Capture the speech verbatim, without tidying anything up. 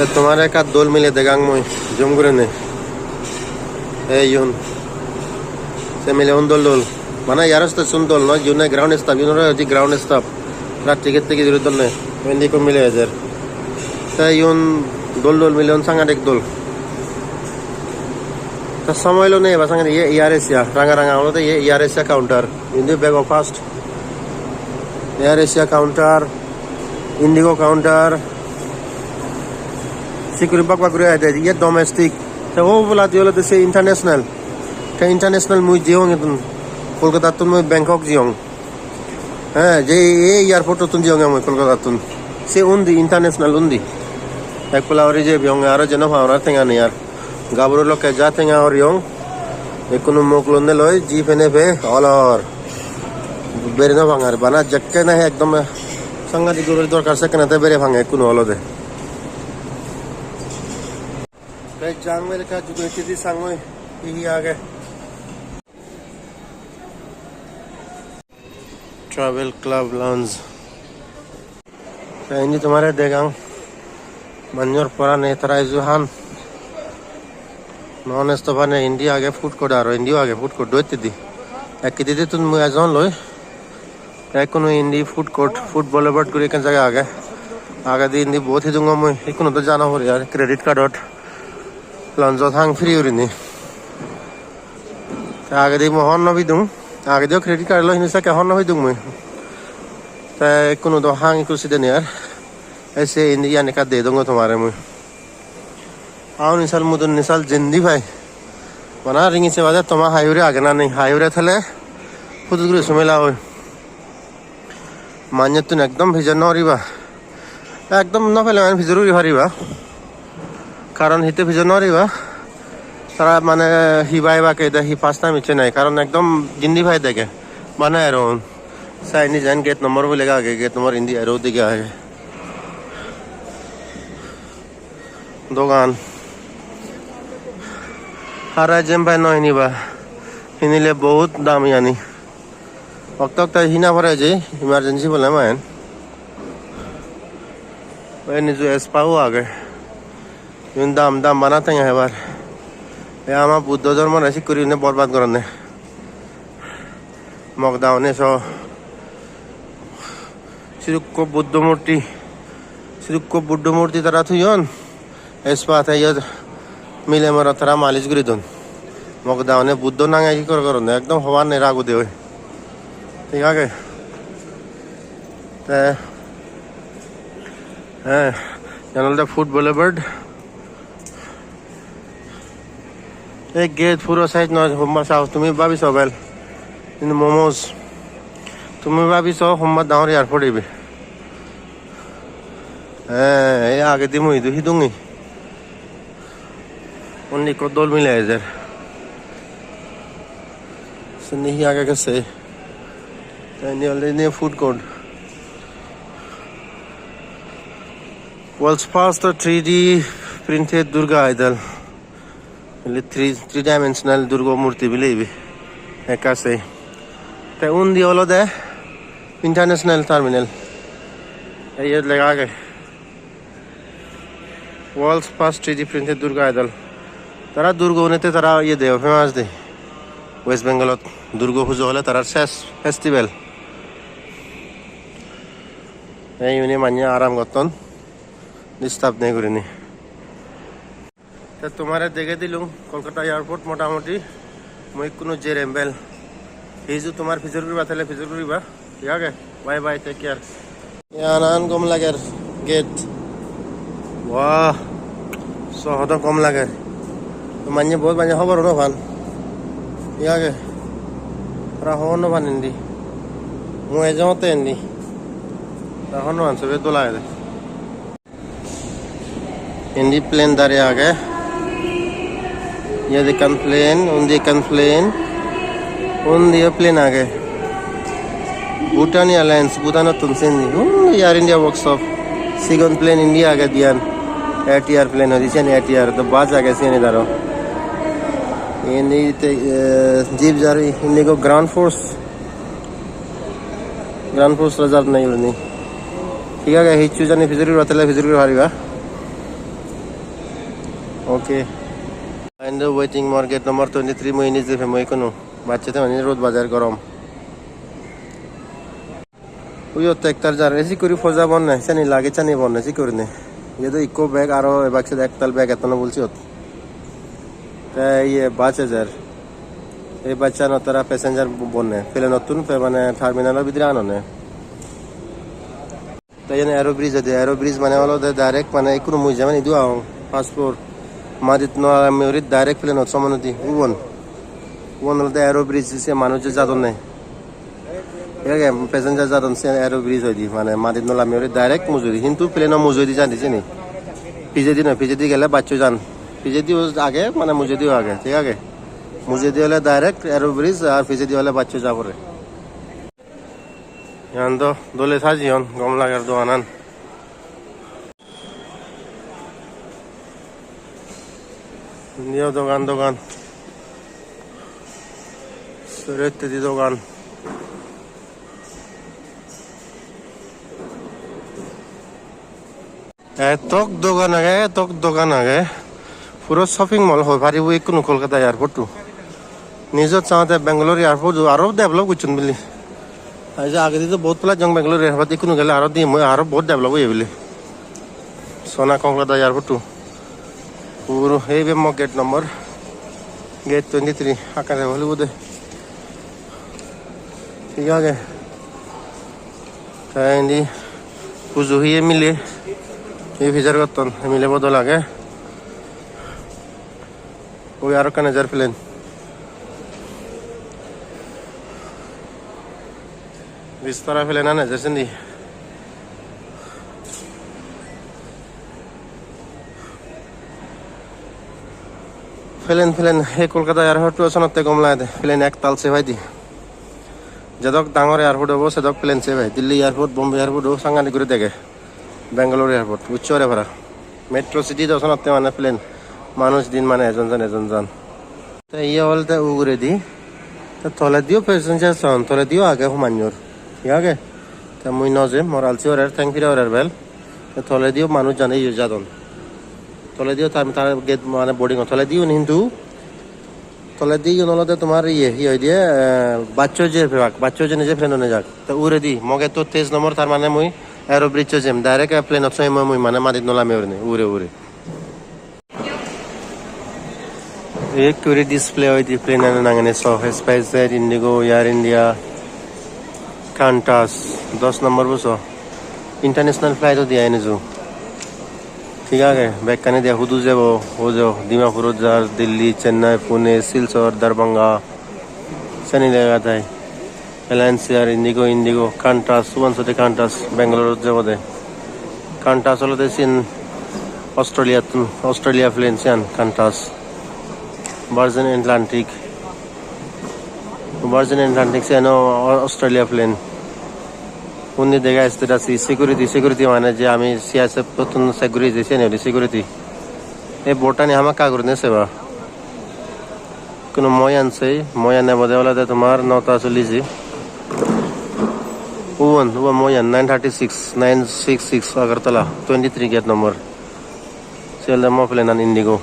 Tomare ekka dol mile degang mui, zoom gurinei. Ei iyun. Se mileun dol dol. Mane air hostess-un dol noi, iyun ground staff, iyun ore hoide ground staff. Rat ticket ticket guri donne. Indi ekko mile ejer. Te iyun dol dol mileun, sangadik dol. Te somoy lo nei eba sangani, ye Air Asia, ranga ranga olode ye Air Asia counter. Indi bego fast. Air Asia counter, Indigo counter. Sikuri bak bak guri agede, ye domestic. Te oboladi olode se international. Te international mui jeyong idun. Kolkatattun mui Bangkok jeyong. He, je ei airport-ottun jeyonge mui Kolkatattun. Se undi international undi. Ek polla guri jebeyonge, aro jeno pangor ar tenga nei ar. Gaburo lokke ja tenga horiyong. Ekkunu mok lonne loi ji pene pe olor. Bere no pang ar bana jekke nahi ekdom sangadik guri dorkar sekkene te bere pange ekkunu olode. Te jang bele ka judo hittedi sangoi hi hi age. Travel Club Lounge. Te indi tomare degang manjor porane tara iju han. Non stop ane indi age food court, aro indiyo age food court do hittedi. Ek hittedi tun mui ejon loi. Te ekkunu indi food court, food boulevard guri ekkan jaga age. Agedi indi bohut hidung mui, ekkunu do jana pore ar credit cardot loungeot hang free gurinei. Te agedi mui hobor no pidung. Agediyo credit card elo, hintu sekke hobor no pidung mui. Te ekkunu do hang ekku sideni ar. Ei se indi iyan ekka de dongor tomare mui. Aun isal mudun nisal jindi pai. Bana ringi se bade toma hai hure age na nei. Hai hure thele pudut guri sumela oi. Manjottun ekdom pijor no guriba. Ekdom no pele mane pijor guri pariba. Karon hitte pijor no guriba? Tara mane hi bhai ba ke de hi first time icche nai. Karon ekdom jindi pai dege. Bana eron. Sai ni jan gate number bo lega age. Gate number indi aro dega age. Dogan. Hara jempai no hiniba. Hinile bohut dam iyani. Okto okto hina pore je emergency bole main. Oi niju spa o age. Igun dam dam bana tenga hebar. E ama Buddho dhormo re sikkuri ine borbad goronne. Mok daune so. Sidukko Buddho murti, sidukko Buddho murti tara toyon. Spa te iyot mile morot tara malis guri don. Mok daune Buddho nange hi gor goronne, ekdom hobar nei, rag ude oi. Thik age? Te, he, iyan olode food boulevard. Ei gate puro side noi, homma sao tumi babi so bel. Indi momos. Tumi babi so homma dangor airport ibe. Eh, ei agedi mui idu hidungi. Undi ekko dol mile ejer. Sindi hi age se? Te indi olode indi food court. World's first three D printed Durga idol. Bile three, three dimensional Durga murti bile ibe. Ekka se. Te undi olode international terminal. Ei iyot lega age. World's first three D printed Durga idol. Tara Durga unette tara iye de, famous de. West Bengalot Durga pujo hole tarar ses festival. Ei iyune manye aram gotton, disturb nei gurinei. Te tomare dege dilung Kolkata airport motamoti. Mui ikkunu jerem bel. Hiju tomar pijor guriba, thele pijor guriba. Thik age? Bye bye, take care. Iyan an gom lager gate. Wah, sohodo gom lager. Manye, bohut manye hobor no pan. Thik age? Tara hobor no pan indi. Mui ejongotte indi. Tara hobor no pan, sobe dol agede. Indi plane darey age. Iyot ekkan plane, undi ekkan plane, undiyo plane age. Bhutan Airlines, Bhutanottun sindi. Undi Air India workshop. Sigon plane indi age diyan. A T R plane hoide siyan, A T R. To bus age siyanit aro. Indi te, eh, jeep jari, indi ekko ground force. Ground force-ot jadon nahi gurinei. Thik age, hissu jani pijor guriba, thele pijor guri pariba. Okay. Indi waiting more gate number twenty-three, mui indi jei pem mui ikkunu. Bacche te mane rod bajar gorom. Uyot ektal jar, esi guri poja bonne, seni lage seni bonne, si gurine. Iyot ikko bag aro ebak siyot ektal bag ettono bul siyot. Te iye bus ejer. Ei bussanot tara passenger bonne, plane-ottun pe mane terminal-o bidire anonne. Te iyen Aero Bridge oi de, Aero Bridge mane olode direct mane ikkunu mui jemani idu agong, first floor. Madit no lami guri direct plane-ot somon udi, ubon. Ubon olode Aero Bridge, se manuj je jadonne. Thik age, passenger jadon se Aero Bridge oi de, mane madit no lami guri direct mujungedi, hintu plane-o mujungedi jani sini. Pijedi noi, pijedi gele bacchoi jan. Pijediyo age, mane mujungediyo age, thik age? Mujungedi ole direct Aero Bridge, ar pijedi ole bacchoi ja pore. Iyan do dole sajeyon, gom lager doganan. Indiyo dogan, dogan. Sero hittedi dogan. Etok dogan age, etok dogan age. Puro shopping mall hoi paribo ikkunu Kolkata airport-to. Newsot sagede Bangalore airport-to aro develop gocchon bili. Ai je agedi do bahut pala jong Bangalore airport, ikkunu gele aro di mui aro bahut develop oye bili. Sona Kolkata airport-to. Puro ei be mo gate number, gate twenty-three, akkere holibo de. Thik age. Te indi pujo hiye mile, ei pijar gotton, milebo dol age. Ui aro ekkan ejer plane. Vistara plane an ejer sindi. Plane, plane, ei Kolkata airport-to sonotte gom lagede. Plane ektal se paide. Jedok dangor airport obo, sedok plane se pai. Delhi airport, Bombay airport obo, sangadik guri dege. Bangalore airport, buccho re para. Metro city do sonotte mane plane. Manuj din mane ejon jon, ejon jon. Te iye olode uguredi. Te tolediyo passenger son, tolediyo age humanyor. Hi age? Te mui no jem, mor alsi orer, theng pire orer bel. Te tolediyo manuj jani iye jadon. Tolediyo tar, tar gate mane boarding o. Tolediyo hintu, tolediyo olode tomar iye, hi hoide, eh, baccho je pebak, baccho je nije plane-o nejak. Te uguredi, mo gate-to teis nombor, tar mane mui Aero Bridge-o jem, direct plane-ot soy mui, mui mane madit no lami urinei, ugure ugure. Ek guri display oide plane-ano nangani so, SpiceJet, Indigo, Air India, Qantas, dos nombor bo so. International flight odi aini ju. Thik age, bekkani de hudu jebo, hujo, Dimapurot jar, Delhi, Chennai, Pune, Silchar, Darbhanga, seni lega tai. Alliance Air, Indigo, Indigo, Qantas, Subansoti Qantas, Bangalore jebode. Qantas olode siyen Australia-tun, Australia plane siyan Qantas. Virgin Atlantic, Virgin Atlantic siyan o Australia plane. Undi dega jatte security, security mane je ami CISF-tun check guri je siyeni security. Ei board-ani hamakkai gurinei seba. Kono moyan sei, moyan ebode olode tomar nota solije. Ubon, ubon moyan nine thirty-six, nine six six Agartala, twenty-three gate number. Se olode mo plane an Indigo.